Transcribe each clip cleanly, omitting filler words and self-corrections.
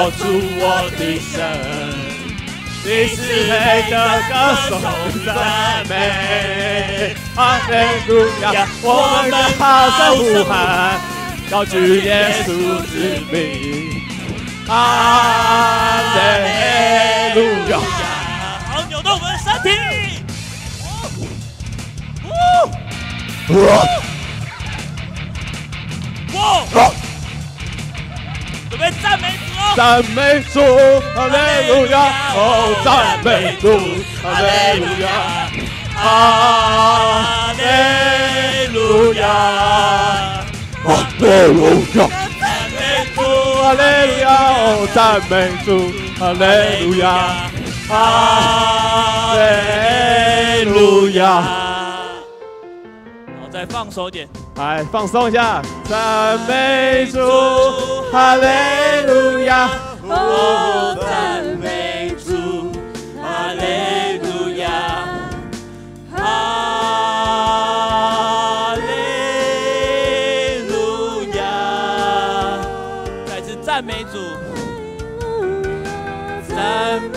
我主我的神，你是配得歌頌讚美。哈利路亞，我們高聲呼喊，高舉耶穌之名。哈利路亞。好，扭動我們的身體。哇！哇！準備讚美主哦！讚美主，哈利路亞！哦，讚美主，哈利路亞！哈利路亞！哈利路亞！讚美主，哈利路亞！哦，讚美主，哈利路亞！哈利路亞！好，再放鬆一點。來放鬆一下，讚美主，哈利路亞！哦，讚美主，哈利路亞，哈利路亞。再次讚美主，讚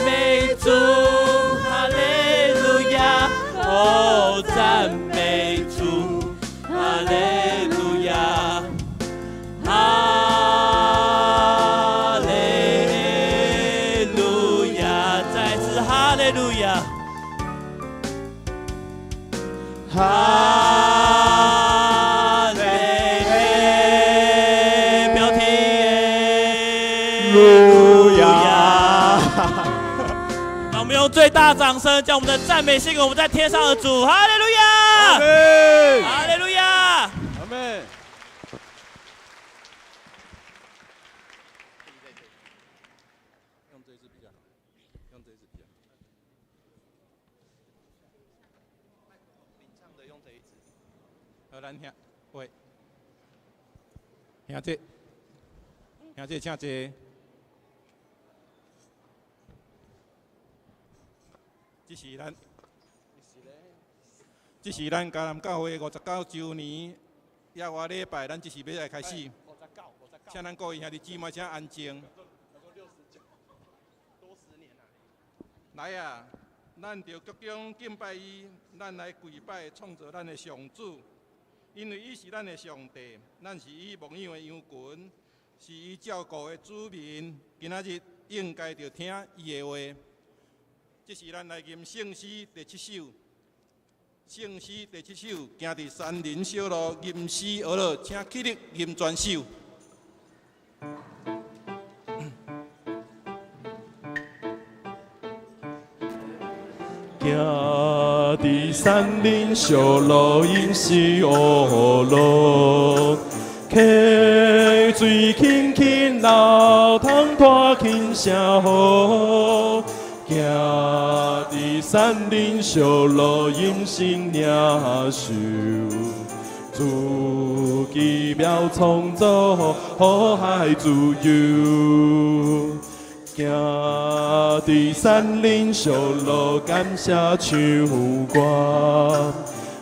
美主，哈利路亞，哦，讚美主，哈利路亞，哈利路亞，再次哈利路亞，哈哈利，標題路亞。讓我們用最大掌聲，將我們的讚美獻給我們在天上的主，哈利路亞，哈利路亞。阿門。用這支比較好，用這支比較好。領唱的用這一支。好，咱兄，喂，兄姐，兄姐請坐。這是咱迦南教會59週年耶和華禮拜，咱這是欲來開始。請咱各位兄弟姊妹，請安靜。來啊！咱著鞠躬敬拜伊，咱來跪拜創造咱的上主，因為伊是咱的上帝，咱是伊牧養的羊群，是伊照顧的子民。今仔日應該著聽伊的話。這是咱來吟聖詩第七首，聖詩第七首，行佇山林小路，吟詩學樂，請起立吟全首。行佇山林小路，吟詩學樂，溪水輕輕流，通拖輕聲號。行佇山林小路，吟詩領受，主奇妙創造，苦海自由。行佇山林小路，感謝唱歌，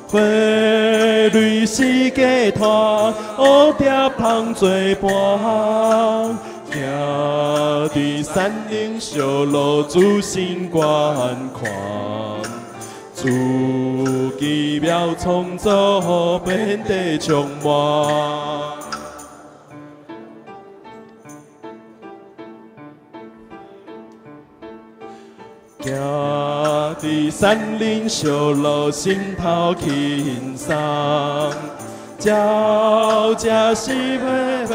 花蕊四界拖，蝴蝶蜂做伴。行佇山林小路，仔細觀看，主奇妙創造，遍地充滿。行佇山林小路，心頭輕鬆。鳥食是飛飛，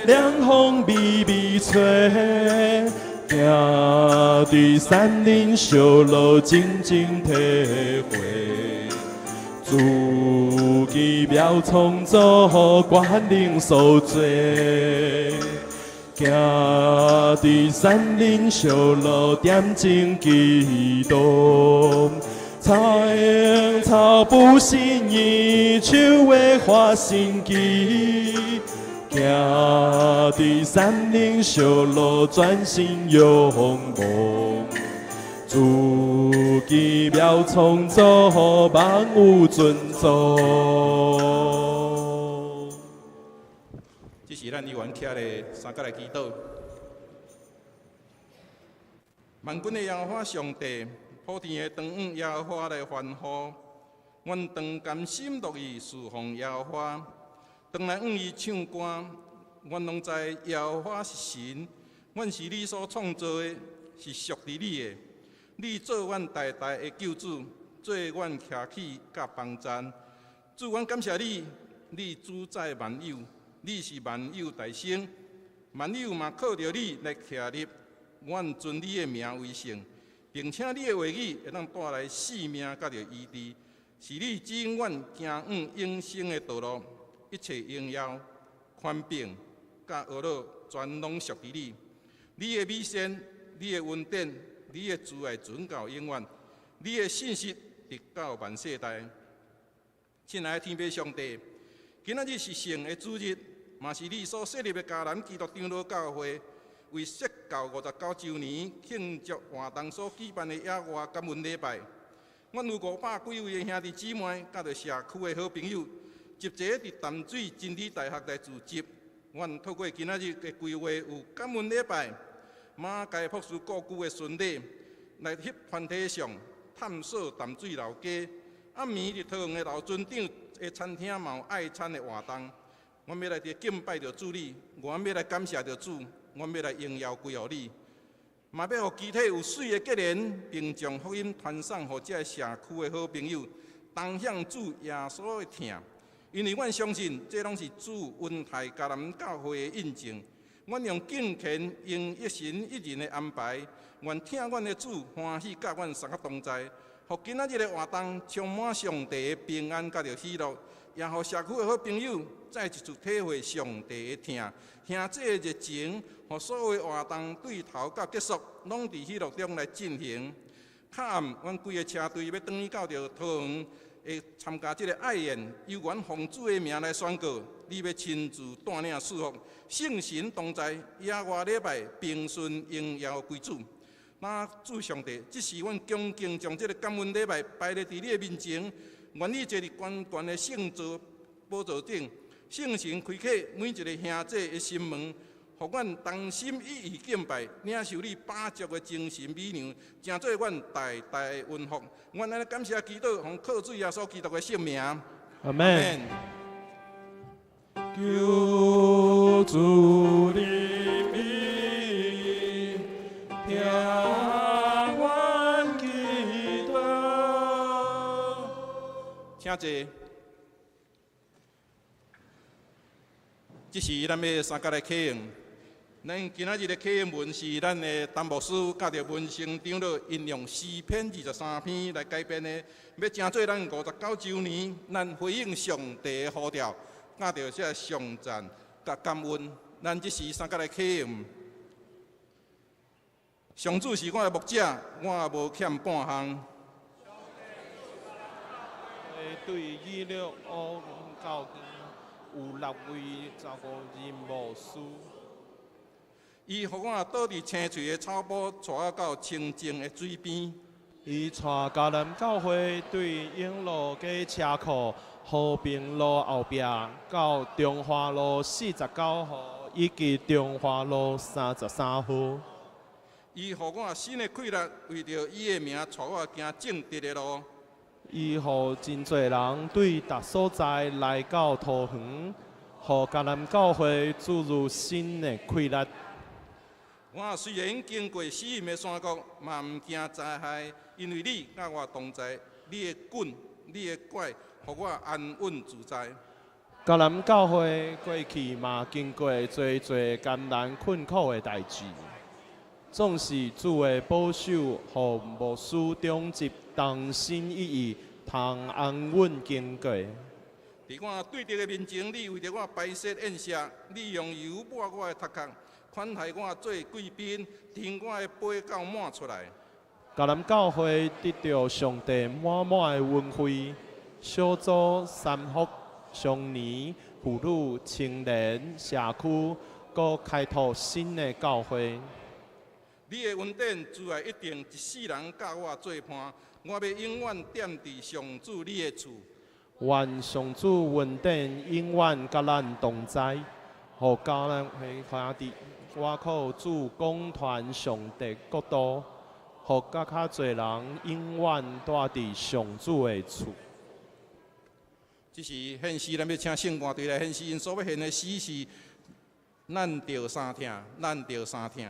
涼風微微吹。行佇山林小路，靜靜體會，主奇妙創造，權能所作。行佇山林小路，點鐘祈禱。草用草埔心意，樹會發生機。行佇山林小路，專心仰望，主奇妙創造，萬有尊崇。這是咱議員徛咧三角來祈禱。萬軍的耶和華上帝，普天的當向耶和華來歡呼。阮當甘心樂意事奉耶和華，當來向伊唱歌。阮攏知耶和華是神，阮是你所創造的，是屬佇你的。你做阮代代的救主，做阮徛起佮幫贊。主，阮感謝你，你主宰萬有，你是萬有大先，萬有嘛靠著你來徛立。阮尊你的名為聖，並且你的話語會當帶來性命佮著醫治，是你指引阮行往永生的道路。一切榮耀、權柄、佮呵咾，全攏屬佇你。你的美善、你的恩典、你的慈愛存到永遠，你的信實直到萬世代。親愛的天父上帝，今仔日是聖的主日，嘛是你所設立的迦南基督長老教會為設教59週年慶祝活動所舉辦的野外感恩禮拜。阮有500幾位的兄弟姊妹，佮著社區的好朋友，集齊佇淡水真理大學來聚集。阮透過今仔日的規劃，有感恩禮拜、馬偕博士故居的巡禮，來翕團體相探索淡水老街。暗暝佇桃園的老船長的餐廳嘛有愛餐的活動。阮欲來佇敬拜著主你，阮欲來感謝著主，阮欲來榮耀歸予你，嘛欲予肢體有媠的結連，並將福音傳送予這个社區的好朋友，同享主耶穌的疼。因為阮相信，這攏是主恩待迦南教會的印證。阮用敬虔、用一神一人的安排，願疼阮的主歡喜，佮阮三個同在，予今仔日的活動充滿上帝的平安佮著喜樂，也予社區的好朋友再一次體會上帝的疼。兄弟的熱情，予所有活動對頭到結束，攏佇喜樂中來進行。較暗，阮規个車隊欲轉去到著桃園，會參加這个愛宴，由阮奉主的名來宣告，你欲親自帶領賜福，聖神同在，野外禮拜平順榮耀歸主。那主上帝，這時阮恭敬將這个感恩禮拜擺佇你的面前，願你坐佇懸懸的聖座寶座頂，聖神開啟每一个兄弟的心門，予阮同心一意敬拜，領受你飽足的精神美糧，成做阮代代的恩福。阮按呢感謝祈禱，奉靠主耶穌基督的聖名。阿門。求主憐憫，聽阮祈禱。請坐。這時咱欲三佮來啟用。咱今仔日的啟用文是咱的陳牧師佮著文成長老引用詩篇23篇來改編的，欲成做咱59週年，咱回應上帝的呼召，佮著這頌讚佮感恩。咱這時三佮來啟用。上主是我的牧者，我無欠半項。對伊勒烏教有六位查某人牧師。伊予我倒佇青翠的草埔，帶我到清靜的水邊。伊帶迦南教會對永樂街車庫和平路後壁到中華路49號以及中華路33號。伊予我新的氣力，為著伊的名，帶我行正直的路。伊予真濟人對逐所在來到桃園，予迦南教會注入新的氣力。我雖然經過死蔭的山谷，嘛毋驚災害，因為你佮我同在，你的棍、你的拐，予我安穩自在。迦南教會過去嘛經過濟濟艱難困苦的代誌，總是主的保守，予牧師長執同心一意，通安穩經過。佇我對敵的面前，你為著我擺設宴席，你用油抹我的頭殼，款待我做貴賓，盛我的杯到滿出來。迦南教會得著上帝滿滿的恩惠，小組三福、少年、婦女、青年、社區，閣開拓新的教會。你的恩典慈愛一定一世人佮我做伴，我欲永遠踮佇上主你的厝。願上主恩典永遠佮咱同在，予迦南會兄弟，我靠主廣傳上帝國度，予閣較濟人永遠蹛佇上主的厝。這是獻詩，咱欲請聖歌隊來獻詩，𪜶所欲獻的詩是《咱著相疼》，咱著相疼。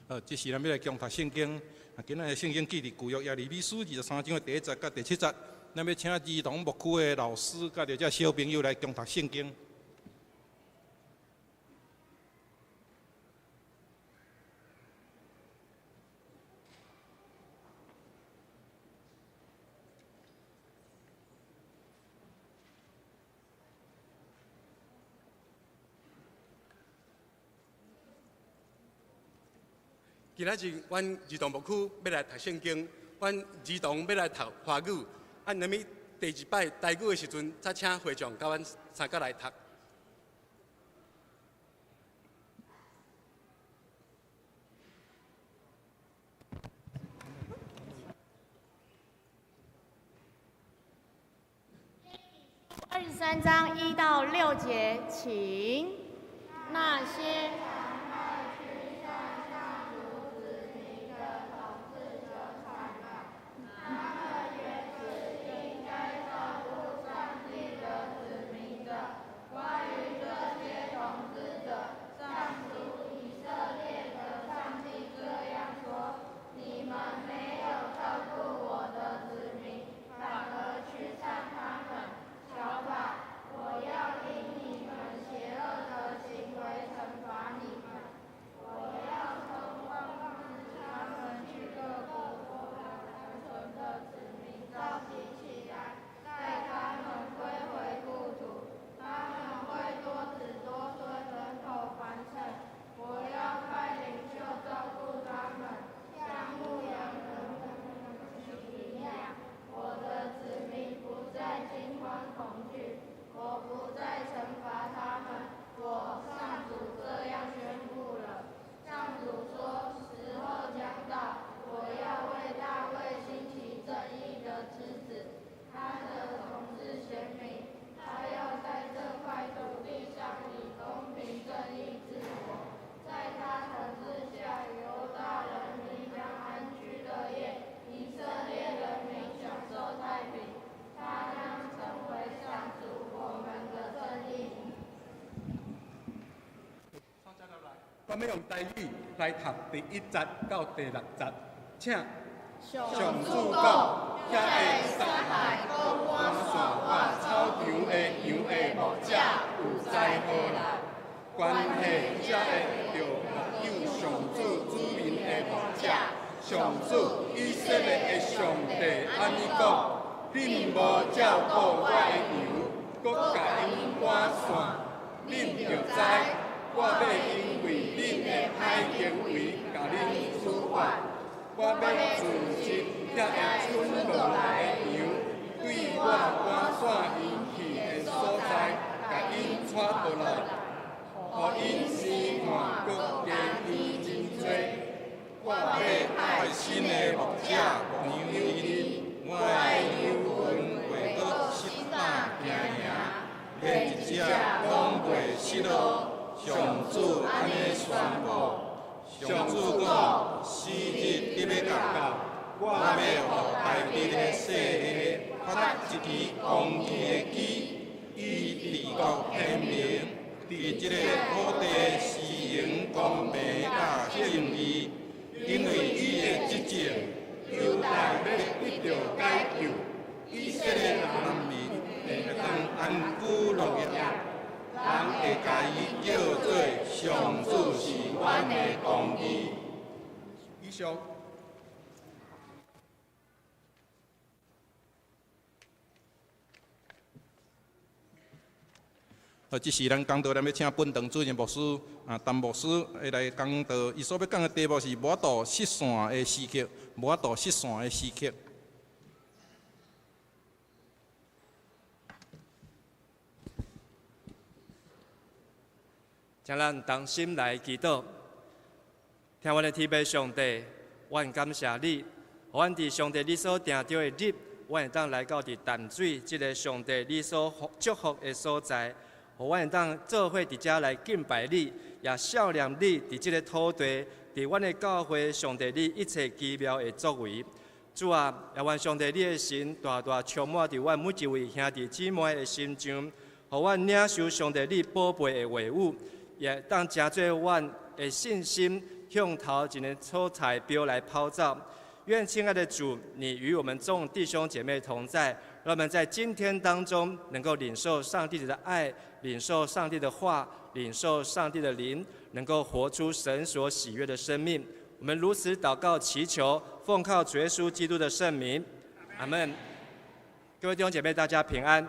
這時咱欲來共讀聖經。啊，今仔日聖經記佇舊約耶利米書23章的第一節佮第七節。咱欲請兒童牧區的老師佮著這小朋友來共讀聖經。今仔日，阮兒童牧區欲來讀聖經，阮兒童欲來讀華語。啊，那物第二擺台語的時陣，才請會長佮阮相佮來讀。 23章1到6節，請那些。我欲用台語來讀第一節到第六節，請上主講，遐个殺害閣趕散我草場的羊的牧者有災禍啦！關係這个著牧養上主子民的牧者，上主以色列的上帝按呢講：恁無照顧我的羊，閣共𪜶趕散，恁著知。我欲因為恁的歹行為，共恁處罰。我欲組織遐个剩落來的羊，對我趕散𪜶去的所在，共𪜶帶倒來，予𪜶生湠閣加添真濟。我欲派新的牧者牧養𪜶，我的羊群袂閣失膽驚惶，連一隻攏袂失落。上主按呢宣布，上主講，時日得欲到，我欲予大衛的世系發一支公義的枝，伊治國顯明，佇這个土地施行公平佮正義，因為伊的執政，猶大欲得著解救，以色列人民會當安居樂業。人會共伊叫做上主是阮的公義。以上。好，這時咱講道，咱欲請本堂主任牧師啊，陳牧師會來講道。伊所欲講的題目是無法度失散的時刻，無法度失散的時刻。請咱同心來祈禱，聽阮的天父上帝，阮感謝你，予阮佇上帝你所定著的日，阮會當來到佇淡水這个上帝你所祝福的所在，予阮會當做伙佇遮來敬拜你，也數念你佇這个土地，佇阮的教會上帝你一切奇妙的作為。主啊，也願上帝你的神大大充滿佇阮每一位兄弟姊妹的心中，予阮領受上帝你寶貝的話語。也當成做阮的信心，向头一个粗彩标来跑走。愿亲爱的主，你与我们众弟兄姐妹同在，让我们在今天当中能够领受上帝的爱，领受上帝的话，领受上帝的灵，能够活出神所喜悦的生命。我们如此祷告祈求，奉靠主耶稣基督的圣名，阿门。各位弟兄姐妹，大家平安。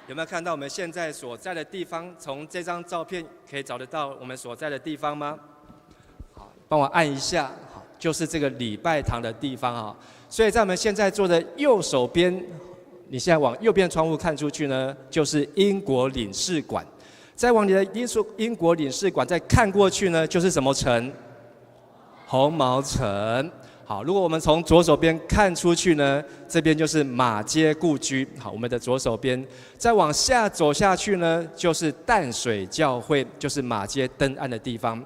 有没有看到我们现在所在的地方？从这张照片可以找得到我们所在的地方吗？好，帮我按一下。好，就是这个礼拜堂的地方啊。所以在我们现在坐的右手边，你现在往右边窗户看出去呢，就是英国领事馆。再往你的英国领事馆再看过去呢，就是什么城？红毛城。好，如果我们从左手边看出去呢，这边就是马偕故居。好，我们的左手边，再往下走下去呢，就是淡水教会，就是马偕登岸的地方。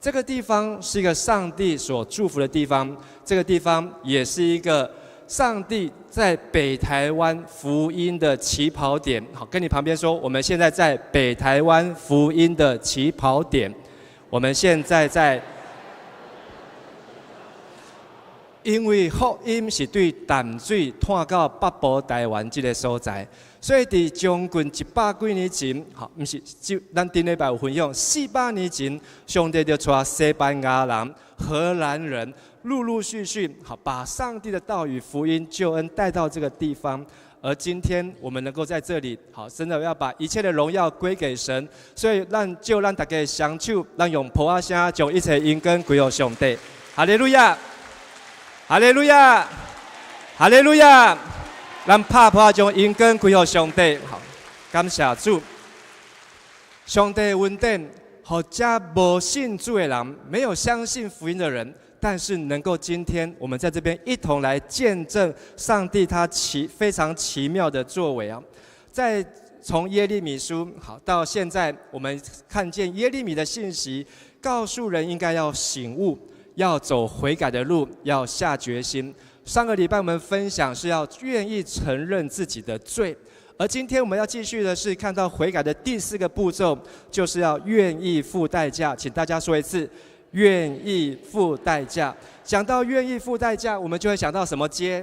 这个地方是一个上帝所祝福的地方，这个地方也是一个上帝在北台湾福音的起跑点。好，跟你旁边说，我们现在在北台湾福音的起跑点。我们现在在。因为福音是对淡水湠到北部台湾这个所在，所以伫将近100几年前，吼，毋是，就咱顶礼拜有分享，400年前，上帝就带西班牙人、荷兰人，陆陆续续，好，把上帝的道与福音救恩带到这个地方。而今天我们能够在这里，好，真的要把一切的荣耀归给神，所以咱就咱大家双手，咱用噗仔声将一切荣光归予上帝。哈利路亚！哈利路亚，哈利路亚！咱拍噗仔将荣光归予上帝。好，感谢主。上帝恩典，予遮无信主的人，没有相信福音的人，但是能够今天我们在这边一同来见证上帝他非常奇妙的作为啊！在从耶利米书好到现在，我们看见耶利米的信息，告诉人应该要醒悟。要走悔改的路，要下决心。上个礼拜我们分享是要愿意承认自己的罪，而今天我们要继续的是看到悔改的第四个步骤，就是要愿意付代价。请大家说一次，愿意付代价。讲到愿意付代价，我们就会想到什么街？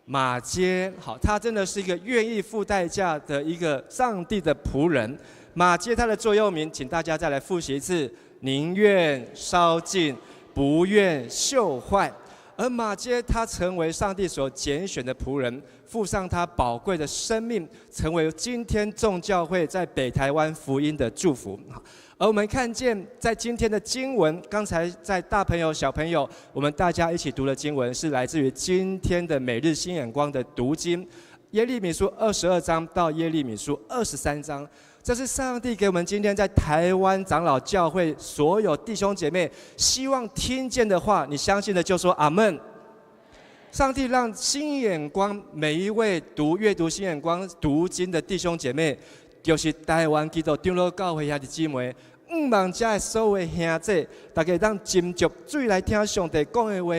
马偕。好，他真的是一个愿意付代价的一个上帝的仆人。马偕他的座右铭，请大家再来复习一次：宁愿烧尽，不愿朽坏。而马偕他成为上帝所拣选的仆人，付上他宝贵的生命，成为今天众教会在北台湾福音的祝福。而我们看见在今天的经文，刚才在大朋友小朋友，我们大家一起读的经文，是来自于今天的每日新眼光的读经，耶利米书22章到耶利米书23章。这是上帝给我们今天在台湾长老教会所有弟兄姐妹希望听见的话，你相信的就说阿门。上帝让新眼光每一位阅读新眼光读经的弟兄姐妹，就是台湾基督长老教会兄弟姊妹，向望遮的所有兄弟，大家当斟酌注意来听上帝讲的话，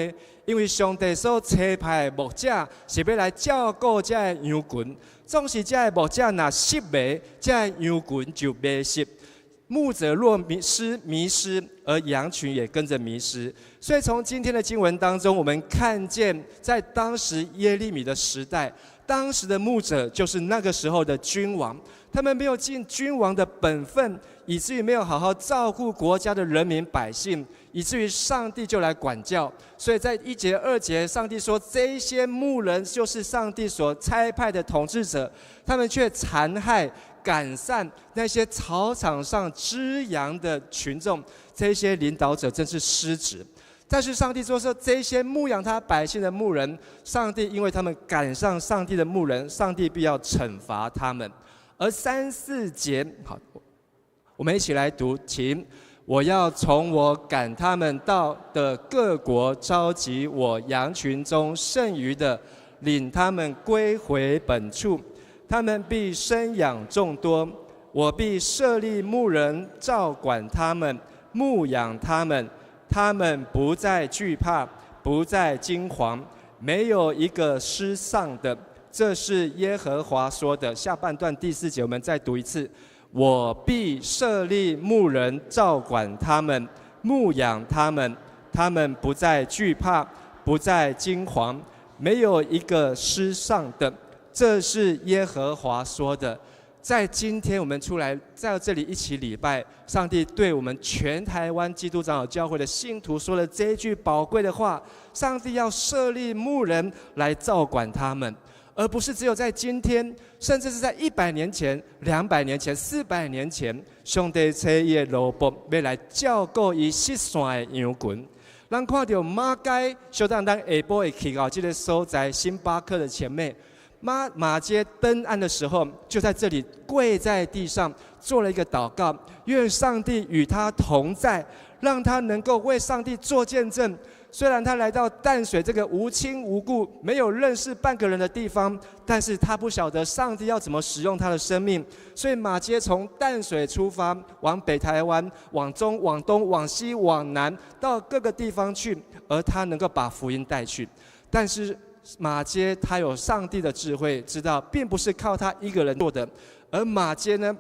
因为上帝所差派的牧者是欲来照顾遮的羊群。总是遮的牧者若失迷，遮的羊群就迷失。牧者若迷失，迷失，而羊群也跟着迷失。所以从今天的经文当中，我们看见在当时耶利米的时代，当时的牧者就是那个时候的君王，他们没有尽君王的本分，以至于没有好好照顾国家的人民百姓，以至于上帝就来管教。所以在1节2节，上帝说这些牧人就是上帝所差派的统治者，他们却残害、赶散那些草场上织羊的群众，这些领导者真是失职。但是上帝说这些牧养他百姓的牧人，上帝因为他们赶上上帝的牧人，上帝必要惩罚他们。而3、4节，好，我们一起来读，请。我要从我赶他们到的各国召集我羊群中剩余的，领他们归回本处，他们必生养众多。我必设立牧人照管他们，牧养他们，他们不再惧怕，不再惊惶，没有一个失丧的。这是耶和华说的。下半段第四节，我们再读一次。我必设立牧人照管他们，牧養他們，他們不再懼怕，不再驚惶，沒有一個失喪的。這是耶和華說的。在今天我們出來在這裡一起禮拜，上帝對我們全台灣基督長老教會的信徒說了這一句寶貴的話：上帝要設立牧人來照管他們，而不是只有在今天，甚至是在100年前、200年前、400年前，上帝差伊的奴僕欲來照顧伊失散的羊群。咱看著馬偕，小等咱下晡會去到這個所在，星巴克的前面。馬偕登岸的時候，就在這裡跪在地上做了一個禱告，願上帝與他同在，讓他能夠為上帝做見證。雖然他來到淡水這個無親無故、沒有認識半個人的地方，但是他不曉得上帝要怎麼使用他的生命。所以馬偕從淡水出發，往北台灣、往中、往東、往西、往南，到各個地方去，而他能夠把福音帶去。但是馬偕他有上帝的智慧，知道並不是靠他一個人做的，而馬偕呢，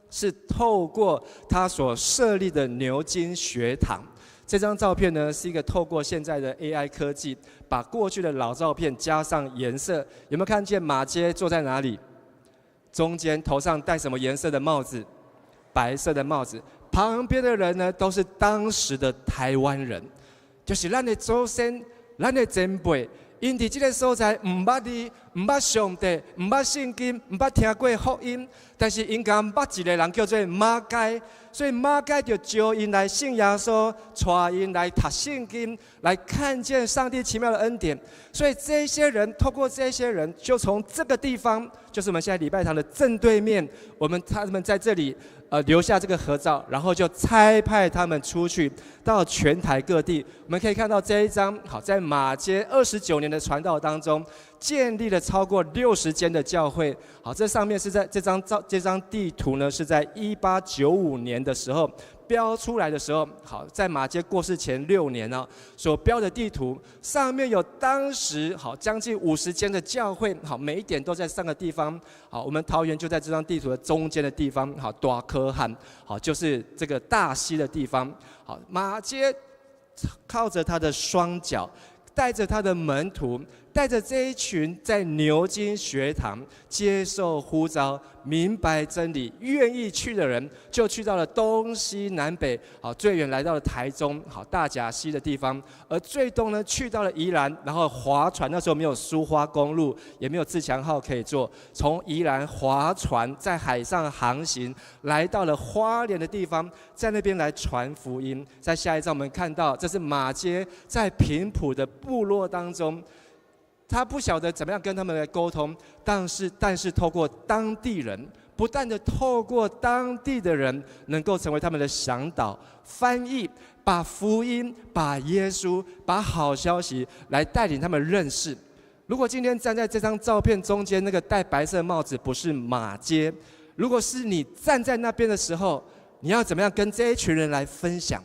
是透過他所設立的牛津學堂。這張照片呢，是一個透過現在的 AI 科技，把過去的老照片加上顏色。有沒有看見馬偕坐在哪裡？中間頭上戴什麼顏色的帽子？白色的帽子。旁邊的人呢，都是當時的台灣人，就是咱的祖先、咱的前輩。𪜶佇這个所在毋捌你，毋捌上帝，毋捌聖經，毋捌聽過福音，但是𪜶共捌一个人叫做馬偕，所以馬偕就招𪜶來信耶穌，帶𪜶來讀聖經，來看見上帝奇妙的恩典。所以這些人透過這些人，就從這個地方，就是我們現在禮拜堂的正對面，他們在這裡留下這個合照，然後就差派他們出去到全台各地。我們可以看到這一張，好，在馬偕29年的傳道當中，建立了超過60間的教會。好，這上面是在這張照這張地圖呢，是在1895年的時候標出來的時候，好，在馬偕過世前6年呢，所標的地圖上面有當時好將近50間的教會，好，每一點都在三個地方。好，我們桃園就在這張地圖的中間的地方，好，大柯漢，好，就是這個大溪的地方。好，馬偕靠着他的雙腳，帶着他的門徒，帶着這一群在牛津學堂接受呼召、明白真理、願意去的人，就去到了東西南北。好，最遠來到了台中，好，大甲溪的地方；而最東呢，去到了宜蘭，然後划船。那時候沒有蘇花公路，也沒有自強號可以坐，從宜蘭划船在海上航行，來到了花蓮的地方，在那邊來傳福音。在下一張我們看到，這是馬偕在平埔的部落當中。他不曉得怎麼樣跟他們來溝通，但是透過當地人，不斷的透過當地的人，能夠成為他們的嚮導、翻譯，把福音、把耶穌、把好消息來帶領他們認識。如果今天站在這張照片中間那個戴白色帽子不是馬偕，如果是你站在那邊的時候，你要怎麼樣跟這一群人來分享？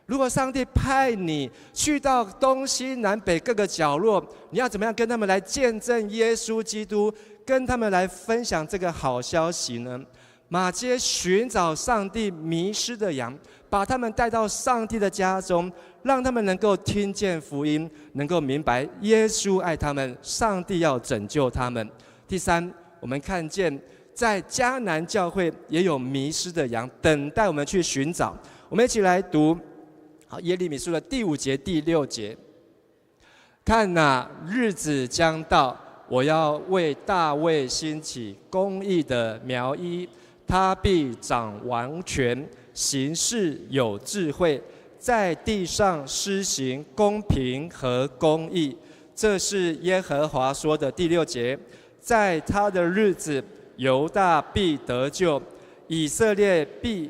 如果上帝派你去到東西南北各個角落，你要怎麼樣跟他們來見證耶穌基督，跟他們來分享這個好消息呢？馬偕尋找上帝迷失的羊，把他們帶到上帝的家中，讓他們能夠聽見福音，能夠明白耶穌愛他們，上帝要拯救他們。第三，我們看見在迦南教會也有迷失的羊，等待我們去尋找。我們一起來讀。好，耶利米書的第五節第六節，看哪，日子將到，我要為大衛興起公義的苗裔，他必掌王權，行事有智慧，在地上施行公平和公義。這是耶和華說的。第六節，在他的日子，猶大必得救，以色列必。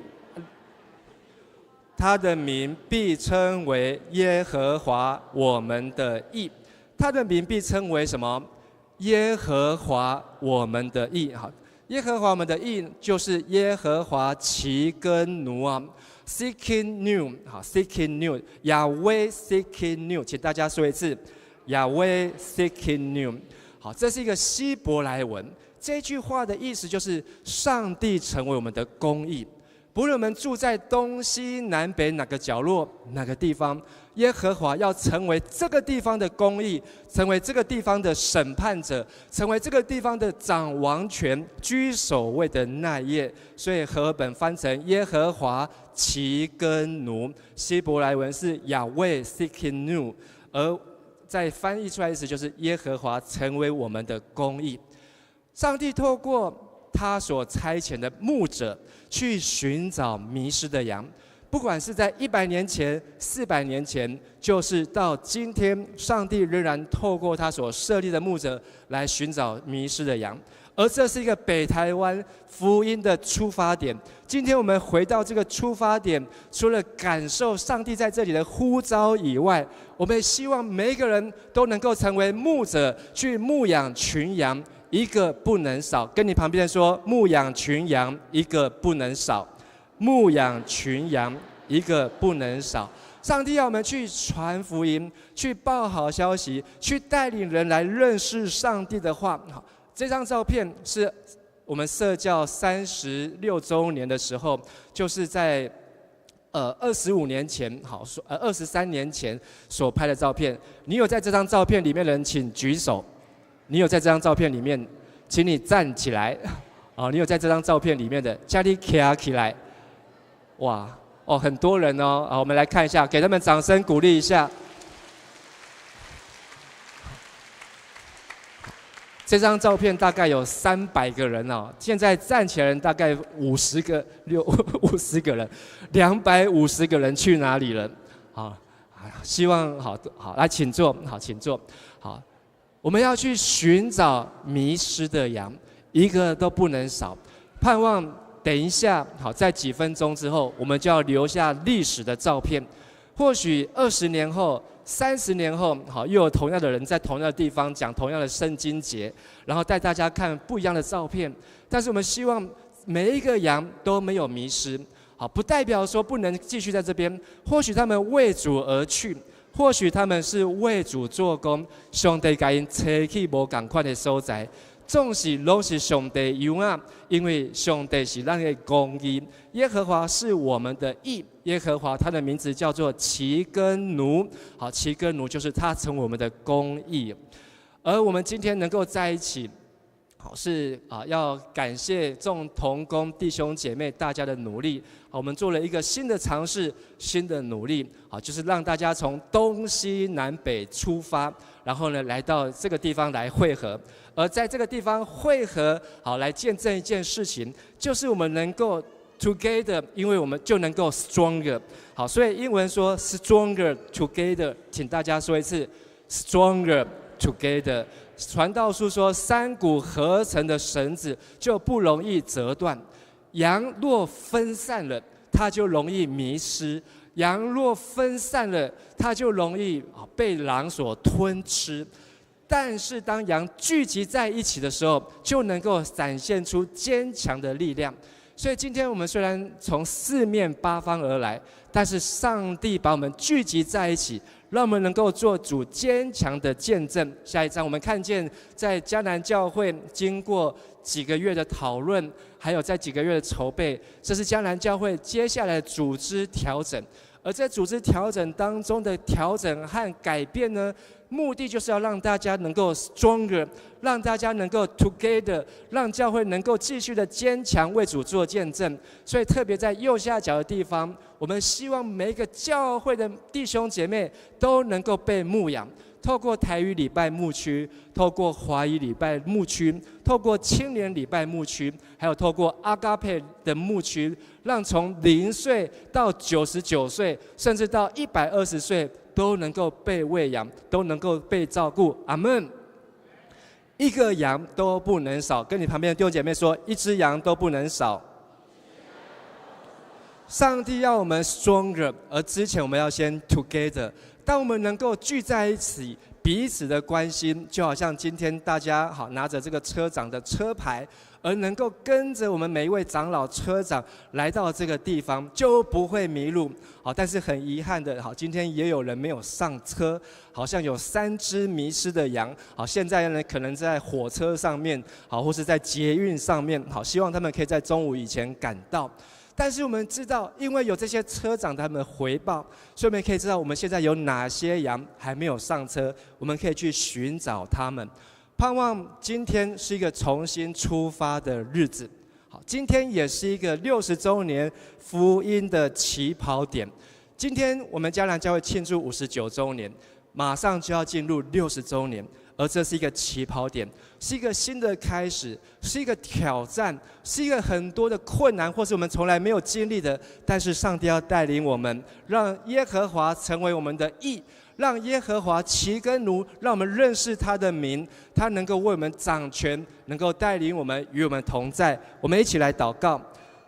他的名必稱為耶和華我們的義，他的名必稱為什麼？耶和華我們的義。好，耶和華我們的義就是耶和華齊根奴啊，Tsidkenu，好，Tsidkenu，亞威 Tsidkenu，請大家說一次，亞威 Tsidkenu。好，這是一個希伯來文，這句話的意思就是上帝成為我們的公義。不論我們住在東西南北哪個角落、哪個地方，耶和華要成為這個地方的公義，成為這個地方的審判者，成為這個地方的掌王權、居首位的那一位。所以和合本翻成耶和華齊根奴，希伯來文是亞威西基努，而在翻譯出來的意思就是耶和華成為我們的公義。上帝透過他所差遣的牧者去尋找迷失的羊，不管是在100年前、400年前，就是到今天，上帝仍然透過他所設立的牧者來尋找迷失的羊。而這是一個北台灣福音的出發點。今天我們回到這個出發點，除了感受上帝在這裡的呼召以外，我們也希望每一個人都能夠成為牧者，去牧養群羊。一個不能少，跟你旁邊說，牧養群羊，一個不能少；牧養群羊，一個不能少。上帝要我們去傳福音，去報好消息，去帶領人來認識上帝的話。好，這張照片是我們設教36週年的時候，就是在25年前，好說，23年前所拍的照片。你有在這張照片裡面的人，請舉手。你有在這張照片裡面，請你站起來。哦，你有在這張照片裡面的，請你徛起來。哇，哦，很多人哦。好，我們來看一下，給他們掌聲鼓勵一下。這張照片大概有300個人哦，現在站起來人大概50個，六五十個人，250個人去哪裡了？好，希望好好來，請坐，好，請坐，好。我們要去尋找迷失的羊，一個都不能少。盼望等一下，好，在幾分鐘之後，我們就要留下歷史的照片。或許20年後、30年後，好，又有同樣的人在同樣的地方講同樣的聖經節，然後帶大家看不一樣的照片。但是我們希望每一個羊都沒有迷失，好，不代表說不能繼續在這邊。或許他們為主而去。或許他們是為主做工，上帝共𪜶差去無仝款的所在，總是攏是上帝羊仔，因為上帝是咱的公義，耶和華是我們的義，耶和華他的名字叫做齊根奴，好，齊根奴就是他成為我們的公義，而我們今天能夠在一起，好是啊，要感謝眾同工弟兄姐妹大家的努力。好，我們做了一個新的嘗試，新的努力，好，就是讓大家從東西南北出發，然後呢，來到這個地方來匯合。而在這個地方匯合，好，來見證一件事情，就是我們能夠 together，因為我們就能夠 stronger。好，所以英文說 stronger together，請大家說一次 stronger together。傳道書說，三股合成的繩子就不容易折斷。羊若分散了，它就容易迷失；羊若分散了，它就容易被狼所吞吃。但是當羊聚集在一起的時候，就能夠展現出堅強的力量。所以今天我們雖然從四面八方而來，但是上帝把我們聚集在一起，讓我們能夠做主堅強的見證。下一張，我們看見在迦南教會經過幾個月的討論，還有在幾個月的籌備，這是迦南教會接下來的組織調整。而在組織調整當中的調整和改變呢，目的就是要讓大家能夠 stronger，讓大家能夠 together，讓教會能夠繼續的堅強為主做見證。所以特別在右下角的地方，我們希望每一個教會的弟兄姐妹都能夠被牧養。透過台語禮拜牧區，透過華語禮拜牧區，透過青年禮拜牧區，還有透過阿嘎佩的牧區，讓從0歲到99歲，甚至到120歲，都能夠被餵養，都能夠被照顧。阿門。一個羊都不能少。跟你旁邊的弟兄姐妹說，一隻羊都不能少。上帝要我們 stronger，而之前我們要先 together。當我們能夠聚在一起，彼此的關心，就好像今天大家好拿着這個車長的車牌，而能夠跟着我們每一位長老車長來到這個地方，就不會迷路。好，但是很遺憾的，好，今天也有人沒有上車，好像有三隻迷失的羊。好，現在呢可能在火車上面，好，或是在捷運上面，好，希望他們可以在中午以前趕到。但是我們知道，因為有這些車長他們回報，所以我們可以知道我們現在有哪些羊還沒有上車，我們可以去尋找他們。盼望今天是一個重新出發的日子。好，今天也是一個60週年福音的起跑點。今天我們迦南教會慶祝59週年，馬上就要進入六十週年，而這是一個起跑點，是一個新的開始，是一個挑戰，是一個很多的困難，或是我們從來沒有經歷的。但是上帝要帶領我們，讓耶和華成為我們的義，讓耶和華齊根奴，讓我們認識他的名，他能夠為我們掌權，能夠帶領我們，與我們同在。我們一起來禱告，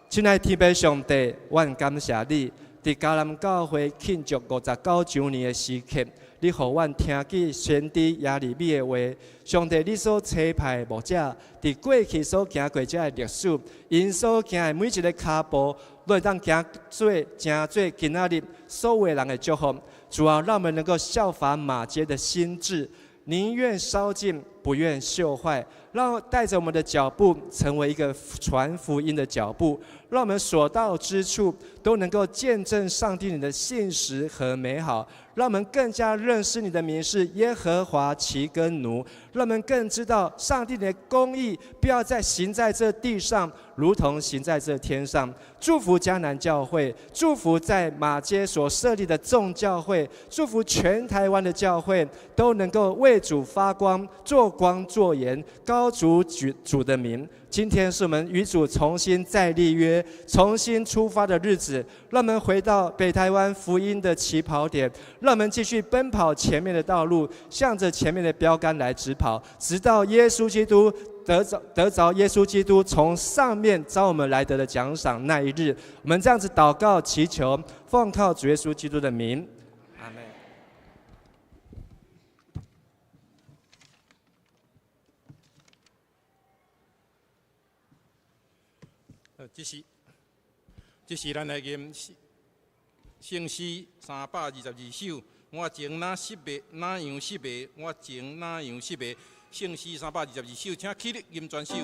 親愛的天父上帝，我感謝你，佇迦南教會慶祝59週年的時刻，你予阮聽見先知耶利米的話。上帝，你所差派的牧者，佇過去所行過這个歷史，𪜶所行的每一个跤步，攏會當行做成做今仔日所有人的祝福。主啊，讓我們能夠效法馬偕的心志，寧願燒盡，不願鏽壞。讓帶着我們的腳步，成為一個傳福音的腳步，讓我們所到之處都能夠見證上帝你的信實和美好，讓我們更加認識你的名是耶和華齊根奴，讓我們更知道上帝的公義必要再行在這地上，如同行在這天上。祝福迦南教會，祝福在馬偕所設立的眾教會，祝福全台灣的教會都能夠為主發光，做光做鹽，高舉主主的名。今天是我們與主重新再立約、重新出發的日子，讓我們回到北台灣福音的起跑點，讓我們繼續奔跑前面的道路，向着前面的標杆來直跑，直到耶穌基督得著耶穌基督從上面召我們來得的獎賞那一日。我們這樣子禱告祈求，奉靠主耶穌基督的名，阿門。這是咱來吟聖詩322首。我情若失迷，若樣失迷？我情若樣失迷？聖詩三百二十二首，請起立吟全首。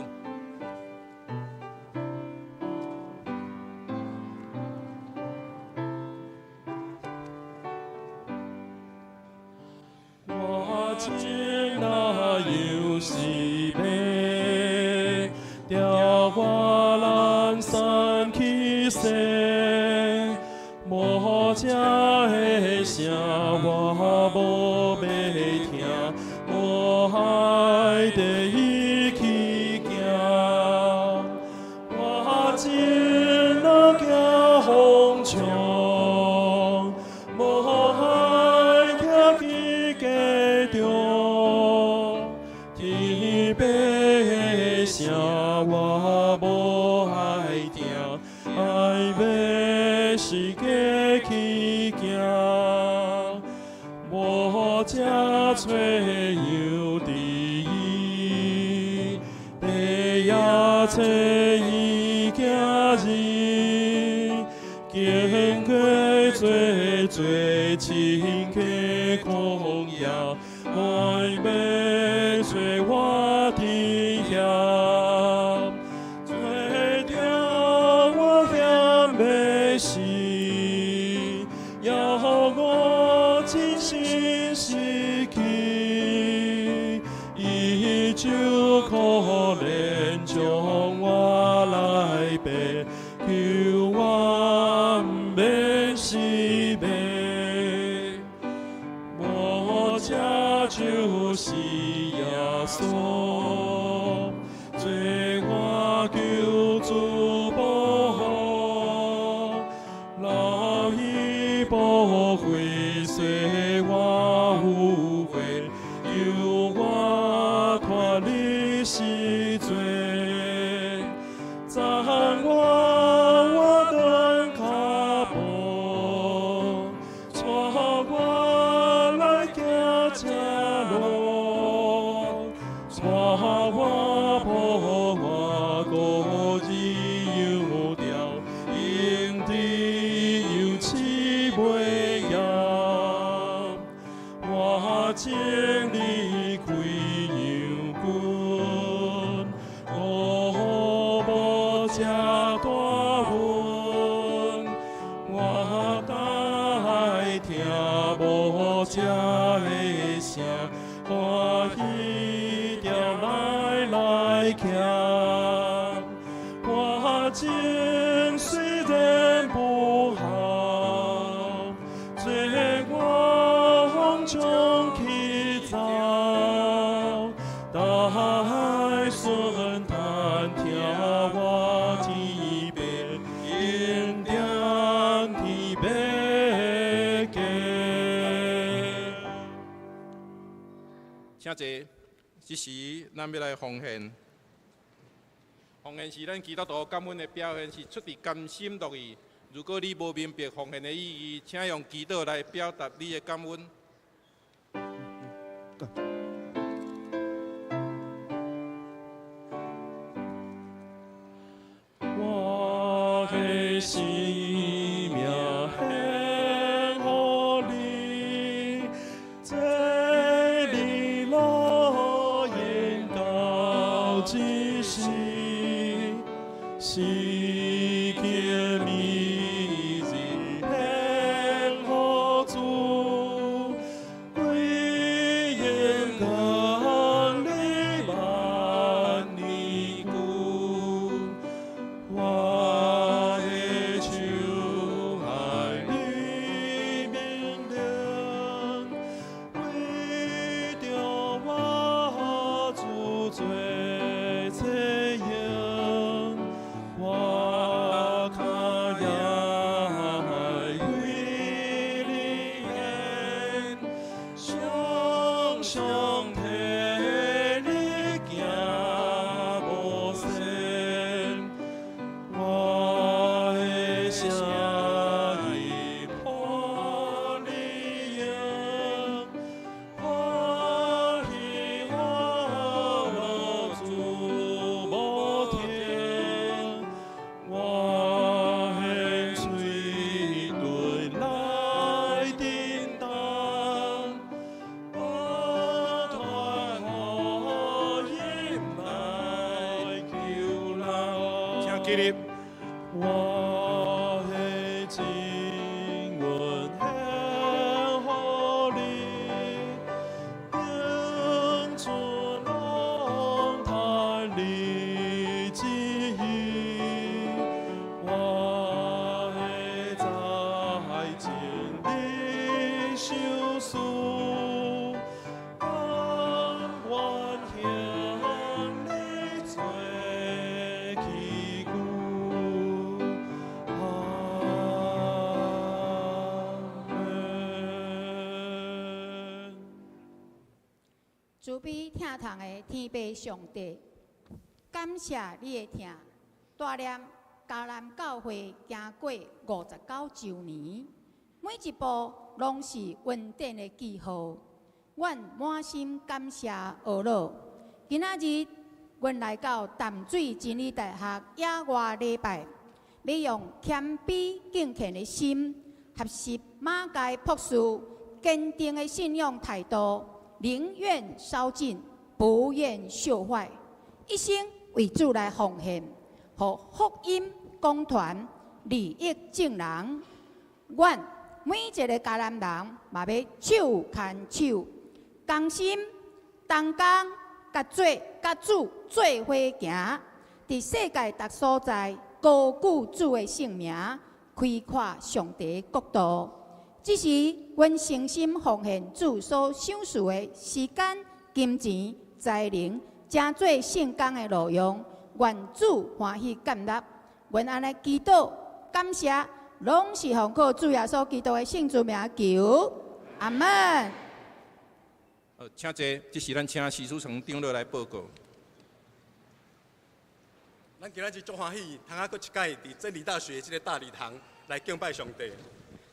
我情若樣失迷，調我南山去踅，牧者的聲我無欲聽，我愛綴伊去行。我情若行風涌，無愛徛佇家中，天父的聲我無愛聽，愛欲四界去行。牧者揣羊佇伊，父也揣伊囝兒，經過濟濟深溪曠野，愛欲揣我佇遐，揣著我險欲死，予我真心失去，伊就可憐將我來爬，求我毋免失迷。牧者就是耶穌，做我救主保護，流伊寶血洗我污穢，救我脫離死罪。讚我我斷跤步，帶我來行這路，帶我抱我顧意羊條，用佇羊刺袂枵。我情離開羊群，我無這大份。彼條來來行，環境雖然不好，絕望中去走，但順嘆聽我天父恩典天欲加。請坐，這時咱欲來奉獻。奉獻是咱基督徒感恩的表現，是出自甘心樂意。如果你無明白奉獻的意義，請用祈禱來表達你的感恩。我的生命獻予你，這裡樂園到這時，時間美日獻予主，歸榮降你萬年久。我的手愛你命令，為著我主做冊用，我跤也愛為你獻，常常替你行無線。我的聲音予你用，歡喜歡樂主無停。我獻喙唇來叮當，不斷呼應來求人。請起立。我的經文獻予你，永存龍壇你旨意。我的財盡你賞賜，甘願向你做器具。阿門。慈悲疼痛的天父上帝，感謝你的疼，帶領迦南教會行過59周年，每一步攏是恩典的記號。阮滿心感謝阿樂。今仔日，阮來到淡水真理大學野外禮拜，欲用謙卑敬虔的心，學習馬偕博士堅定的信仰態度，寧願燒盡，不願朽壞，一生為主來奉獻，予福音廣傳，利益眾人。阮每一个迦南人嘛欲手牽手，同心同工，佮主做伙行，佇世界逐所在高舉主的聖名，開闊上帝國度。這是阮誠心奉獻主所賞賜的時間、金錢、才能，成做聖工的路用。願主歡喜接納。阮按呢祈禱感謝，攏是奉靠主耶穌基督的聖主名求。阿門。請坐，這時咱請徐書成長老來報告。咱今仔日足歡喜，通啊閣一擺佇真理大學這个大禮堂來敬拜上帝。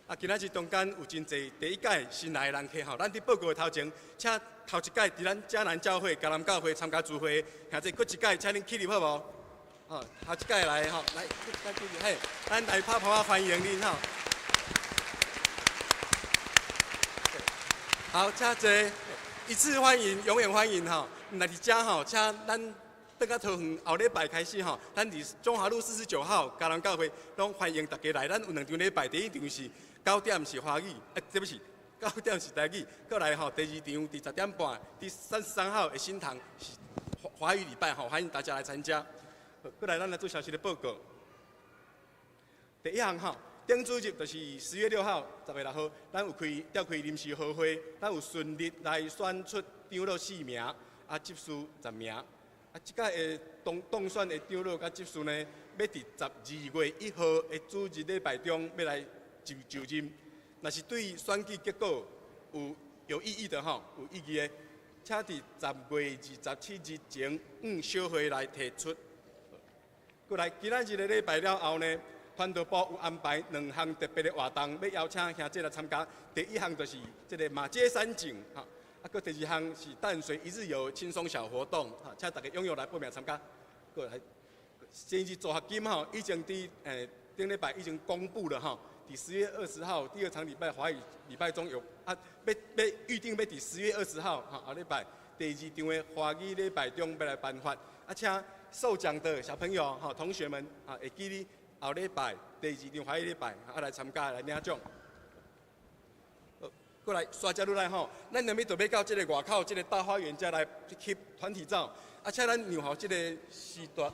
啊，今仔日中間有真濟第一屆新來的人客吼，咱佇報告的頭前，請頭一屆佇咱迦南教會、迦南教會參加聚會，兄弟閣一屆，請恁起立好無？吼，頭一屆來吼，來，來起立，嘿，咱來拍拍歡迎恁吼。好，請坐，一次歡迎，永遠歡迎吼。來佇遮吼，請咱轉到桃園後禮拜開始吼，咱佇中華路49號迦南教會，攏歡迎大家來。咱有兩場禮拜，第一場是9點是華語，對不起， 9點是台語，過來吼，第二場佇10點半，佇33號的新堂是華華語禮拜吼，歡迎大家來參加。好，過來咱來做小息的報告。第一項吼，頂主日就是10月6號，10月6號，咱有開召開臨時合會，咱有順利來選出長老四名，啊，執事10名。啊，這屆的當當選的長老佮執事呢，欲佇12月1號的主日禮拜中欲來就就任。若是對選舉結果有有異議的吼，有異議的，請佇10月27日前向小會來提出。過來，今仔日的禮拜了後呢，傳道部有安排兩項特別的活動，欲邀請兄弟來參加。第一項就是這个馬偕山景，吼，啊，閣第二項是淡水一日遊輕鬆小活動，吼，請大家踴躍來報名參加。過來，先是助學金吼，已經佇頂禮拜已經公布了吼，佇10月20號第二場禮拜華語禮拜中有啊，欲欲預定欲佇十月二十號吼後禮拜第二場的華語禮拜中欲來頒發，啊，請受獎的小朋友吼同學們啊，會記得後禮拜第二場華語禮拜啊來參加來領獎。過來，刷接落來吼，咱兩邊就欲到這个外口這个大花園遮來翕團體照，啊，請咱讓予這个時段。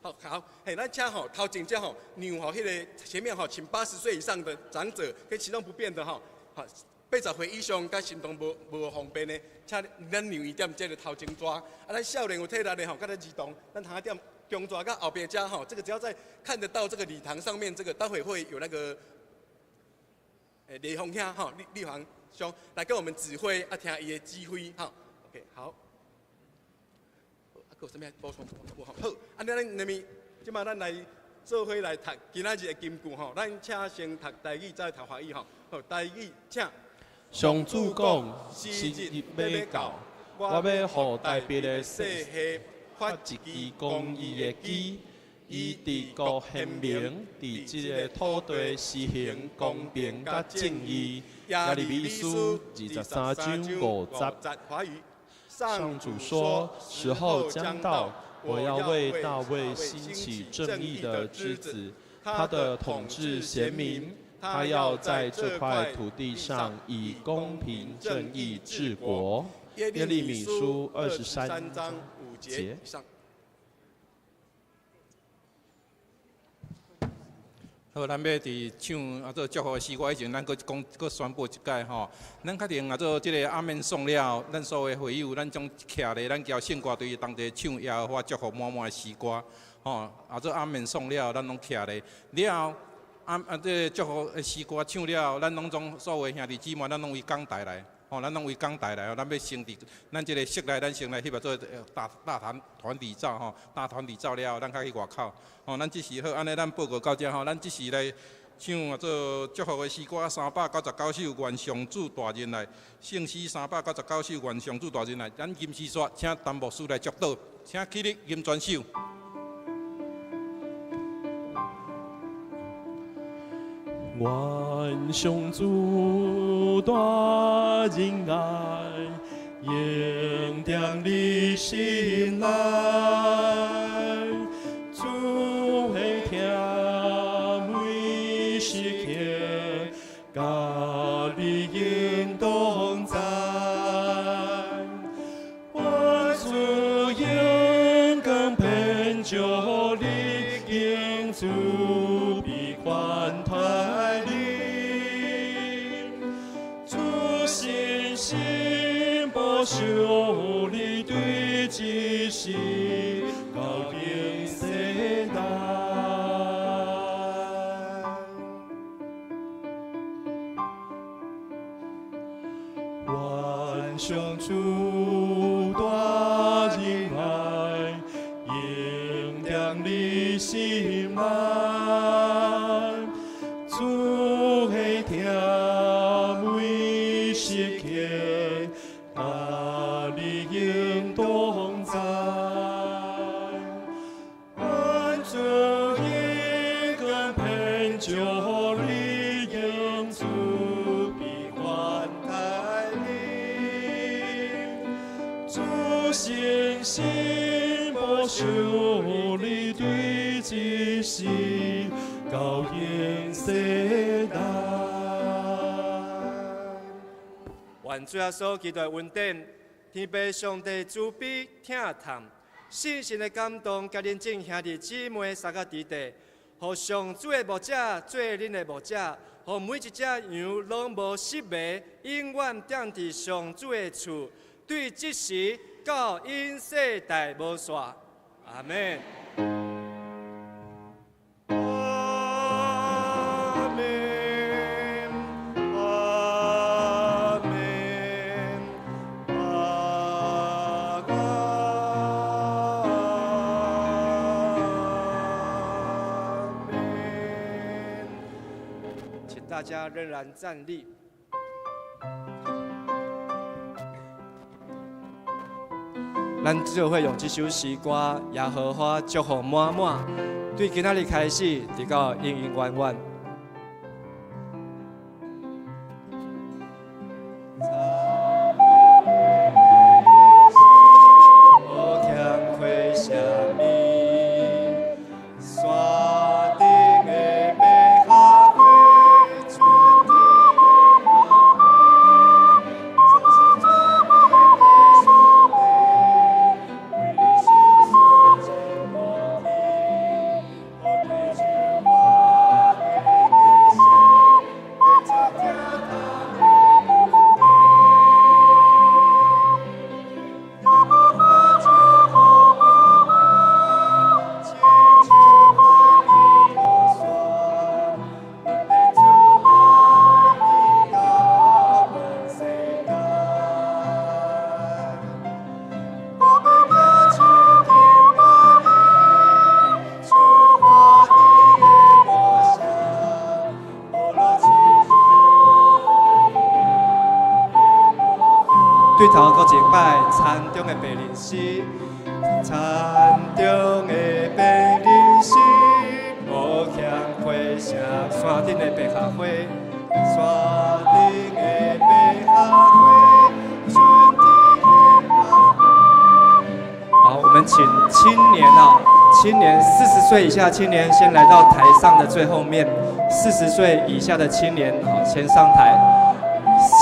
好，好，嘿，咱請吼頭前遮吼讓予彼个前面吼，請80歲以上的長者跟行動不便的吼，好，80歲以上佮行動無無方便的，請咱讓伊踮這个頭前桌。啊，咱少年有體力的吼，佮咱兒童，咱通踮中桌佮後壁遮吼，這个只要在看得到這个禮堂上面，這个待會會有那個，李鳳兄吼，李李黃兄來跟我們指揮，啊，聽伊的指揮，吼，OK，好。啊，閣有啥物補充？無吼，好，按呢咱下面，這擺咱來做伙來讀今仔日的金句吼，咱請先讀台語，再讀華語吼。好，台語請。上主講，時日欲到，我欲予大衛的世系發一支公義的枝，伊治國賢明，佇這个土地施行公平佮正義。耶利米書23章5節。華語。上主說：時候將到，我要為大衛興起正義的枝子，他的統治賢明，他要在這塊土地上以公平正義治國。耶利米書23章5節。好，咱欲佇唱啊做祝福的詩歌以前，咱閣講閣宣布一擺吼。咱較定啊做這个阿們頌了，咱所有的會友，咱總徛咧，咱交聖歌隊同齊唱耶和華祝福滿滿的詩歌，吼。啊做阿們頌了，咱攏徛咧。了後，啊啊這个祝福的詩歌唱了，咱攏總所有的兄弟姊妹，咱攏為講台來，吼，咱攏為講台來哦。咱欲先佇咱這个室內，咱先來翕啊做大大團團體照吼，大團體照了後，咱較去外口。吼，咱這時好，按呢，咱報告到遮吼，咱這時來唱啊做祝福的詩歌399首，願上主大仁愛，聖詩399首，願上主大仁愛。咱金絲煞請陳牧師來祝禱，請起立吟全首。願上主大仁愛，永踮你心內。主的疼每時刻，佮你永同在。願主榮光遍照你，永慈悲款待你。主信心保守你，對這世到永世代。願上主大仁愛，永踮你心內。主的疼每時刻，佮你永同在。願主榮光遍照你，永慈悲款待你。主信心保守你，對這世到永世代。願主耶穌基督的恩典，天父上帝慈悲疼痛，聖神的感動，佮恁眾兄弟姊妹三個弟弟，予上主的牧者做恁的牧者，予每一隻羊攏無失迷，永遠踮佇上主的厝，對這時到永世代無煞。阿門。阿門，阿門，阿門。請大家仍然站立。咱做伙用這首詩歌《耶和華祝福滿滿》，對今仔日開始，直到永永遠遠。無欠虧啥物，山頂的百合花，春天的花蕊，總是最美的上帝，為你受傷真無天，予對手我的歌聲，變作疼痛的恩典。耶和華祝福滿滿，親像海邊塗山，恩典慈愛直到萬世代。我欲舉手敬拜伊，出歡喜的歌聲，呵樂親像對頭閣一擺，田中的白鷺鷥，田中的白鷺鷥，無欠虧啥，山頂的百合花，山頂的百合花，春天的花。好，我們請青年啊，青年40歲以下青年先來到台上的最後面，40歲以下的青年好先上台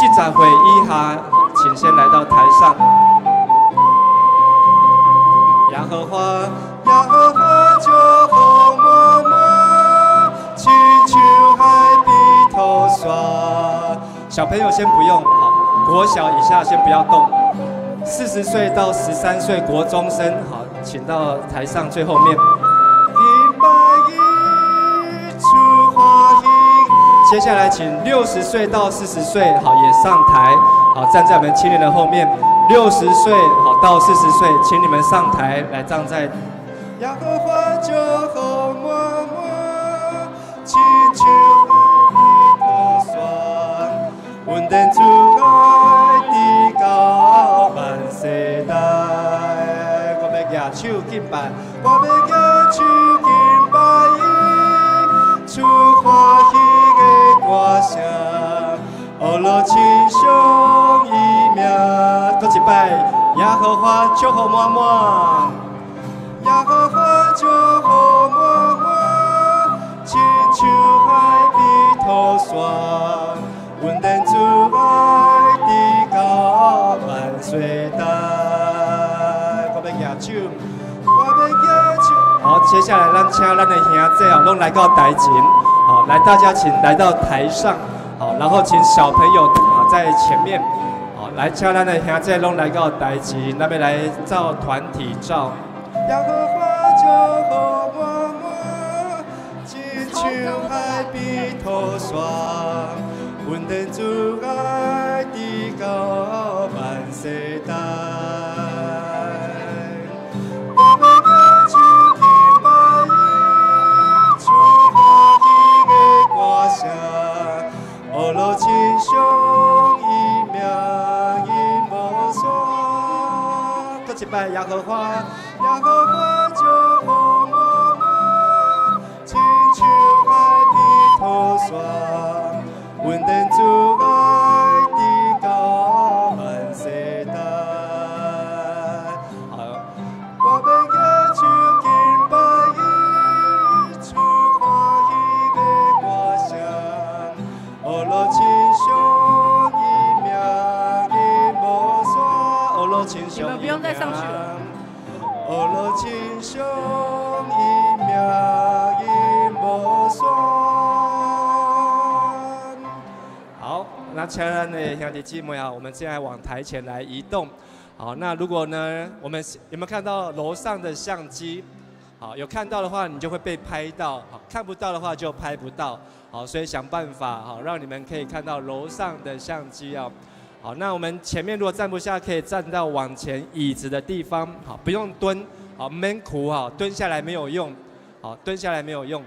，40歲以下請先來到台上。耶和華，耶和華祝福滿滿，親像海邊塗山。小朋友先不用，好，國小以下先不要動。40歲到13歲國中生，好，請到台上最後面。敬拜伊，出歡喜。接下來請60歲到40歲，好，也上台，好，站在我們青年的後面。60歲好到40歲，請你們上台來站在。耶和華祝福滿滿，親像海邊塗山，恩典慈愛直到萬世代。我欲舉手敬拜，我欲舉手敬拜伊，出歡喜的歌聲，呵樂稱頌伊名。閣一擺，耶和華祝福滿滿，耶和華祝福滿滿，親像海邊塗山，恩典慈愛直到萬世代。我欲舉手，我欲舉手。好，接下來咱請咱的兄弟哦，攏來到台前。好，來大家請來到台上。好，然後請小朋友啊在前面。好，來請咱的兄弟攏來到台前，咱欲來照團體照。耶和華祝福滿滿，親像海邊塗山，恩典慈愛直到萬世代。我欲舉手敬拜伊，出歡喜的歌聲，呵樂稱頌伊名永無煞。閣一擺，耶和華，耶和華祝福滿滿，親像海邊塗山，恩典慈愛直到萬世代。好，我欲舉手敬拜伊，出歡喜的歌聲，呵樂稱頌伊名。樂親你們不用再上去了。學樂親像伊命永無散。好，那親愛的兄弟姊妹啊，我們現在往台前來移動。好，那如果呢，我們有沒有看到樓上的相機？好，有看到的話，你就會被拍到；好，看不到的話就拍不到。好，所以想辦法好，讓你們可以看到樓上的相機哦。好，那我們前面如果站不下，可以站到往前椅子的地方。好，不用蹲，好，免屈哈，蹲下來沒有用。好，蹲下來沒有用。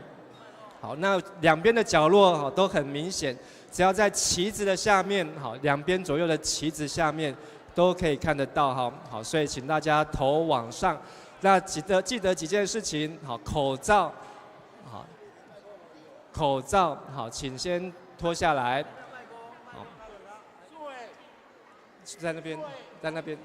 好，那兩邊的角落哈都很明顯，只要在旗子的下面，好，兩邊左右的旗子下面都可以看得到哈。好，所以請大家頭往上。那記得幾件事情，好，口罩，好，口罩，好，請先脫下來。好，在那邊，在那邊。